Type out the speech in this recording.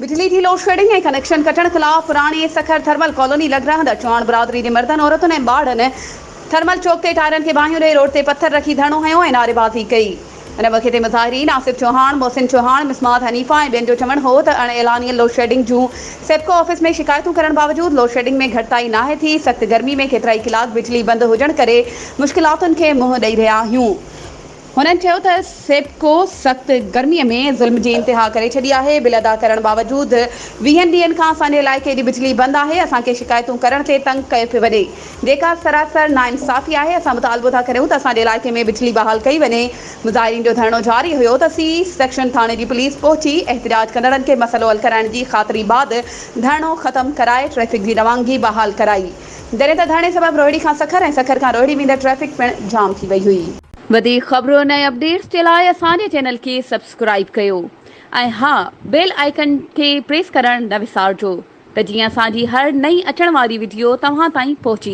بجلي جي load shedding ۽ connection ڪٽڻ خلاف پراڻي سکر ٿرمل ڪالوني لڳ رهندڙ چوهاڻ برادري جي مردن، عورتن ۽ ٻارڙن ٿرمل چوڪ تي ٽائرن کي باهيون ڏئي روڊ تي پٿر رکي ڌرڻو هنيو ۽ نعريبازي ڪئي. ان موقعي تي مظاهرين آصف چوهاڻ، محسن چوهاڻ، مسمات حنيفه ۽ ٻين جو چوڻ هو ته اڻ اعلانيل لوڊشيڊنگ جون سيپڪو آفيس ۾ شڪايتون ڪرڻ باوجود لوڊشيڊنگ ۾ گهٽتائي ناهي ٿي، سخت گرمي ۾ ڪيترائي ڪلاڪ بجلي بند هجڻ ڪري مشڪلاتن کي منهن ڏئي رهيا آهيون. هنن چيو ته سيپڪو سخت گرمي ۾ ظلم جي انتها ڪري ڇڏي آهي، بل ادا ڪرڻ باوجود ويهن ڏينهن کان اسان جي علائقي جي بجلي بند آهي، اسان کي شڪايتون ڪرڻ تي تنگ ڪيو پيو وڃي، جيڪا سراسر ناانصافي آهي، اسان مطالبو ٿا ڪريون ته اسان جي علائقي ۾ بجلي بحال ڪئي وڃي، مظاهرين جو ڌرڻو جاري هيو ته سي سيڪشن ٿاڻي جي پوليس پهچي احتجاج ڪندڙن کي مسئلو حل ڪرائڻ جي خاطري بعد ڌرڻو ختم ڪرائي ٽريفڪ جي روانگي بحال ڪرائي، جڏهن ته ڌرڻي سبب روهڙي کان سکر ۽ سکر کان روهڙي ويندڙ ٽريفڪ پڻ جام ٿي وئي هئي. وڌيڪ خبرن ۽ اپڊيٽس جي لاء اسان جي چينل کي سبسڪرائيب ڪيو ۽ ها بيل آئيڪن کي پريس ڪرڻ نه وسارجو ته جيئن اسان جي هر نئين اچڻ واري وڊيو توهان تائين پهچي.